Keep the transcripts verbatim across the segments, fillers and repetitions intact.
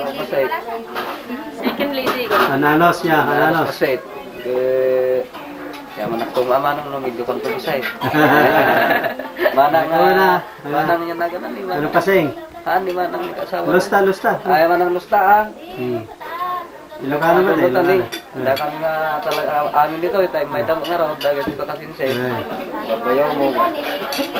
Pasay. Second lady ko. Ananos niya, ananos. Pasay. Eh, kaya man ako, "Manang, no, medyo kanto pasay." Manang, Ikaw na, ah, ano? Manang yan na ganun, eh, Ano Manang. Pasing? Ah, ni Manang ni kasawa. Lusta, lusta. Ay, Manang Lusta, ah. Hmm. Ilocano ba, Ilocano. Ilocano. Dahil kami nga talaga, ah, amin dito, eh, tayo may damo nga raw, dahil dito kasi siya, eh. Eh. Babayaw mo,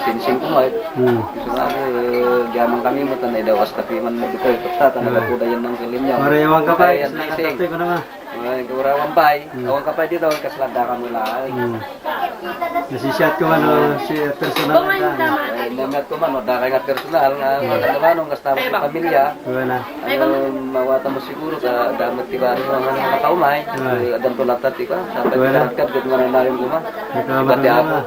sinsing ko, eh. Hmm. Gusto nga, eh, diyaman kami mo, tanay daw, hasta piman mo dito, eh, basta, tanay Eh. Ko dayan ng kalinyaw. Para yawan ka pa, Kaya eh, yan, nakatapte sinsing. Ko na nga. Ay, gurawan pa, eh. Hmm. Awan ka pa dito, kaslanda ka mo lang. Hmm. Nasisiat ko, ano, si personal na daan. Ay, namat ko man, no, dakay nga personal, nga, ano, ano, nga sa pamilya. Wala. Ano, mawata mo siguro, ka, damat ti ba, ano, mga nakaumay. Wala. Eh, addan to latta, ti ba? Sa Wala. Pagkakagkat, gud mo na lalim ko, ma. Ikaw, Pati marunong ako. Ka.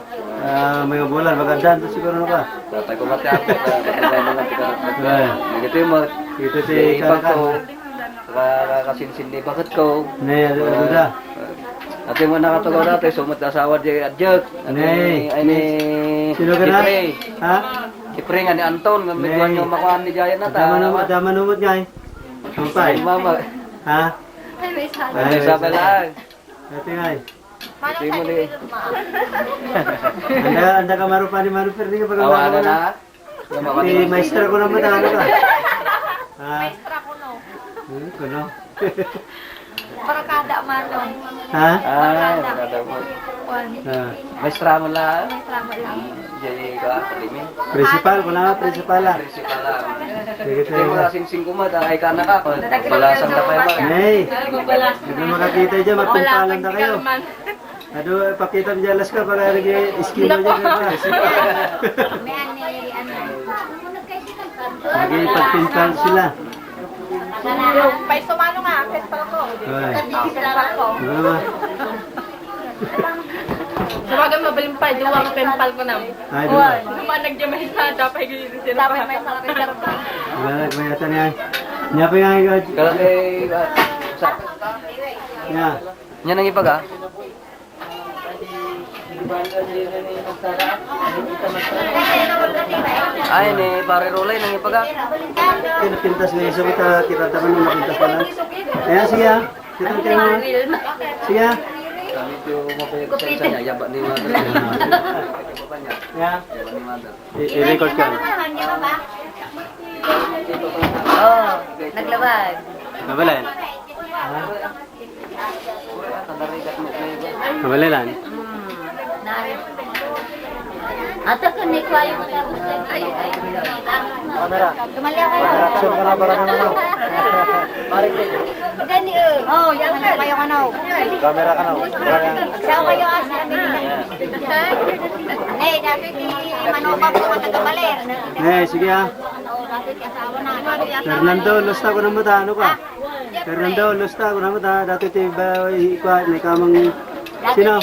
Ah, may bulan, magandaan to siguro, no, ka? Tatay ko, mati ako, ka, ka, ka, ka, ka, Wala. Negative mo. Ito si Eh, ibang Kanakan. Ko. Ka-, ka-, kasinsin ni bakit ko. Ne, ano, ano da? Ati mo nakatugaw dati, sumot asawa di adjek. Ati Ne. Ni, ay ni Sino ka na? Jeffrey. Ha? Jeffrey nga ni Anton, nga Ne. Medyo nyo makuhaan ni Jaya na ta. Dama numot, dama numot nga eh. Sampay. Ay, mama. Ha? Ay, Ay, Isabel, ay. Dati nga eh. Manong Di mo sa ni- Anda, anda ka marupa ni Manong Fernie, pag Awa, ano ano na? Na? Yung mga Di, maestra ko naman, ano ka? Ha? Maestra ko, no? Hmm, kuno. Barkada, Manong. Ha? Ah, barkada mo. Kuwan. Ah. Maestra mo lang. Maestra mo lang. Diyan yung ikaw, akademi. Principal, ko na, principal, ah. Principal lang. Sige, Hindi mo sige. Kasing singko mo, ay ka na ka. Balasang na kayo, Mar. Hey! Hindi makakita dyan, magkumpalan na kayo. Adu, pakita mi dyan, Laska, para lagi iskina dyan, di ba? May ani, ano. Lagi pagpintal sila. Yung paiso, Manong, ah, paiso ko. Ay. Paiso ko. Ano ba? Sa bagay, mabaling pa, duwa nga pempal ko na. Ay, duwa. Wala. Naman, nagyamay sa, dapat yung sila. Dapat may sarap yung sarap. Wala, may ata niya. Niya pa nga, Kalaki, ah, sa- Niya. Niya nang ipaga? Ay, ni Pare Rolay, nang ipaga. Pinapintas nga iso kita, kita taman nga napintas pa lang. Ayan, siya. Kita tayo. Siya. Kami po mapayag sa isa niya, yaba ni Mother. Ya. Yaba ni Mother. I-, i-record ka. Oh, naglabag. Nabalan? Ha? Nabalilan? Hmm. Nari. Ata ko ni Kuya mo tapos ay, ay, ay. Camera. Tumali ako. Action ka na, para naman. Pare, gani, eh. Oh, yan, ano kayo, ano? Camera ka na, oh. Sa kayo, ah, sa amin. Ne, dati ti Manobang ko, taga Baler. Ne, sige, ah. Oh, dati ti asawa na. Fernando, lusta ko na mo ta, ano ka? Fernando, lusta ko na mo ta, dati ti ba, ikuha, may kamang, sino?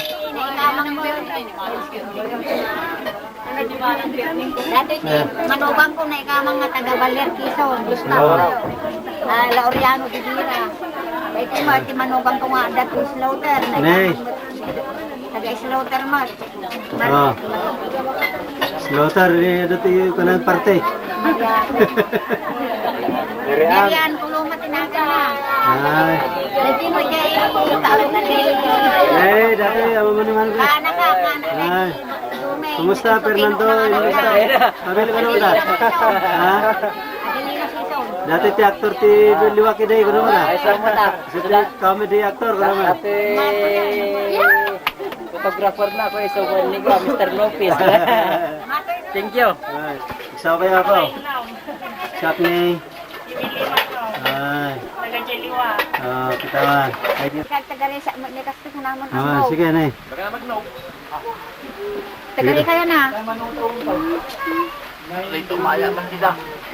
Dati ti Manobang ko, na ikamang nga taga Baler, Quezon, Gustavo. Oo. Ah, Laureano de Vera. Dahil ti ma-, ti Manobang ko nga, dati slaughter, na Ne. Ikamang taga slaughter, mas. Ah. Slaughter, eh, dati ko na parte. Miriam. Miriam, kulungan, tinagan na. Ay. Dati mo dyan, kaulungan, eh. Eh, dati, ama mo naman. Kana ka, kana ka. Ay. Kumusta, Fernando? Kumusta? Abel, ano ka? Ha? Dati ti aktor ti Liwak Iday, kuno na? Ay, saan mo ta? Kasi ti comedy actor, kuno na? Dati photographer na ako, eh, so, ni ko, Mister Lopez. Thank you. Ay, isa kaya ako. Siya ni Ay. Taga Jeliwa. Ah, kita man. Ay, di- Kag taga Resa, may, may kasto ko naman Ah, ako. Sige, ne. Taga Resa yan, ah. Late maya man sila.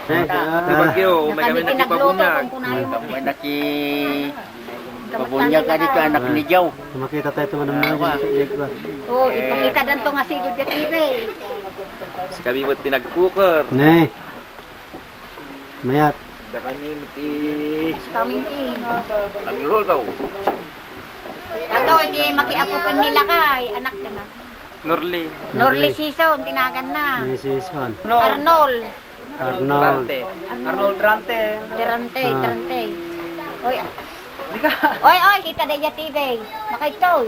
Eh, ah. Di bagyo, may kami nakipabunyag. May naki-, pabunyag ka dito, anak ni Joe. Makita tayo ito, madam, Ah, na wa. Sa iyag ko. Oh, ipakita dan to nga sigod ya T V. Kasi kami mo't pinag-cooker. Ne. Mayat. Dakami ti Coming in. Ang role daw. Ato, hindi makiapo pin nila kay anak ka na. Norley. Norley Season, tinagan na. Ni Season. Arnold. Arnold. Rante. Arnold Rante. Tirante, Ah. tirante. Oy. Di ka. Oy, oy, kita da iya T V. Makaitoy.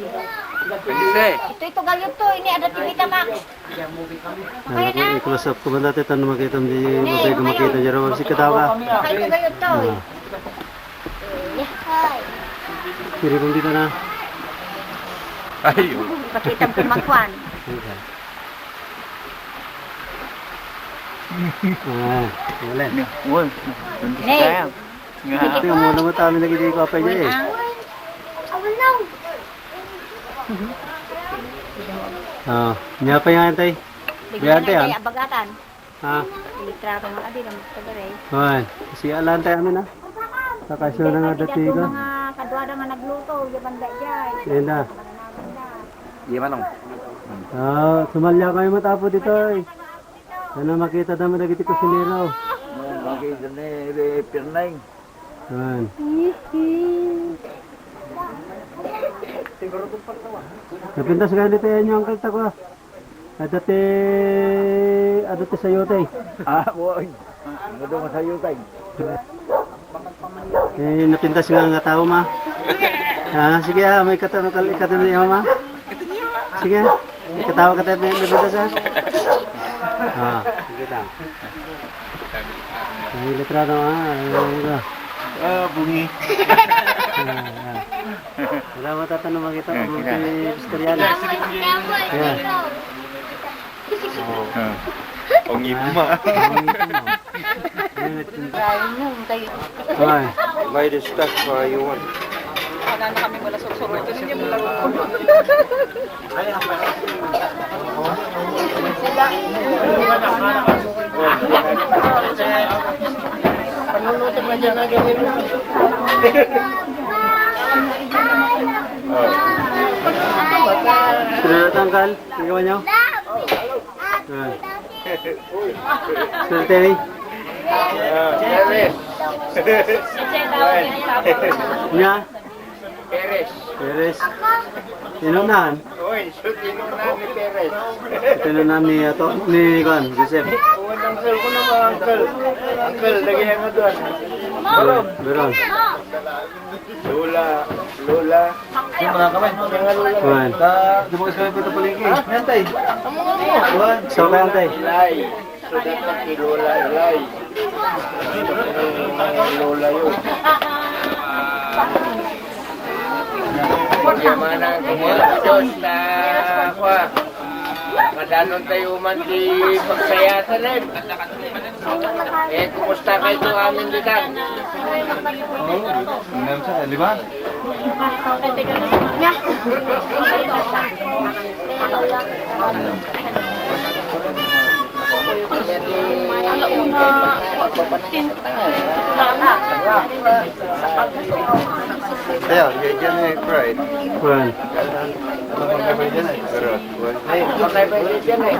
Pwede. Ito, ito, gayo to. Ini ada T V ta, Max. Ano ko, i-close up ko ba dati? Tan makita, di mabigo makita dyan. Makaitoy, gayo to. Ah. Siribong dito na. Ay, oh. Pakita mo kumakwan. Okay. Ah, wala. Uy, Nay. Kaya. Ito yung muna mo, tami na gini ko pa niya eh. Ah, niya pa yan, tay. Bigyan Bigyan, tay, na ah. Abagatan. Ha? Litrato nga, adi lang, taga Rey. Hoy, kasi alam tayo amin, ha? Kakasya na nga Pati dati dyan ka. Mga kadwada nga nagluto, yung banda dyan. Yan na. Di manong. Ah, sumalya kayo matapo dito, eh. Ano makita naman na giti kusinero? Makita ni Pirnay. Yan. Napintas kayo dito, yan yung uncle tako, ah. Adati, adati sa yutay. Ah, boy. Ano daw sa yutay? Eh, napintas nga nga tao, ma. Ah, sige, ah, may katano kal-, ikatano niya, ma. Sige. Katawa ka tayo, may napintas, ah. Ah, sige ta. Ay, litrado, ah. Ay, ito. Ah, bungi. Ah, ah. Wala mo tatanong makita ko, Ah, sige. Istorya na. Yeah. Oh. Ah. Ang imo. Ah, ang imo. Yan, nagtinda. Ay. Buy the stock for you want. Wala na kami, wala suksok. Ito ninyo, wala. Panunutok na dyan, ah, gawin mo. Pinatanggal. Ikaw nyo? Ah. Swerte, eh. Ah, Perez. Nya? Perez. Perez. Inunan? Oy, so inunan ni Perez. Inunan ni ato, ni Juan, Joseph. Uwan ang cell ko naman, uncle. Uncle, lagi ang doon. Meron. Meron. Lola, Lola. Yung mga kamay. Mga Lola. Kuwan. Ta, di mo kasi kami pito palengke. Ha? Yan, tay. Kuwan. So, kaya, tay. Ilay. So, dapat kay Lola, Ilay. Lola yun. Yung mga nang Diyos na, kuwan. Madanon tayo man di pagsayatan, eh. Eh, kumusta kayo to amin ditan? Oo, ano sa, di ba? Ayan, yan, yan, eh, fried. Kuwan. Ano pang gabay dyan, eh? Pero, kuwan. Ay, ano pang gabay dyan, eh?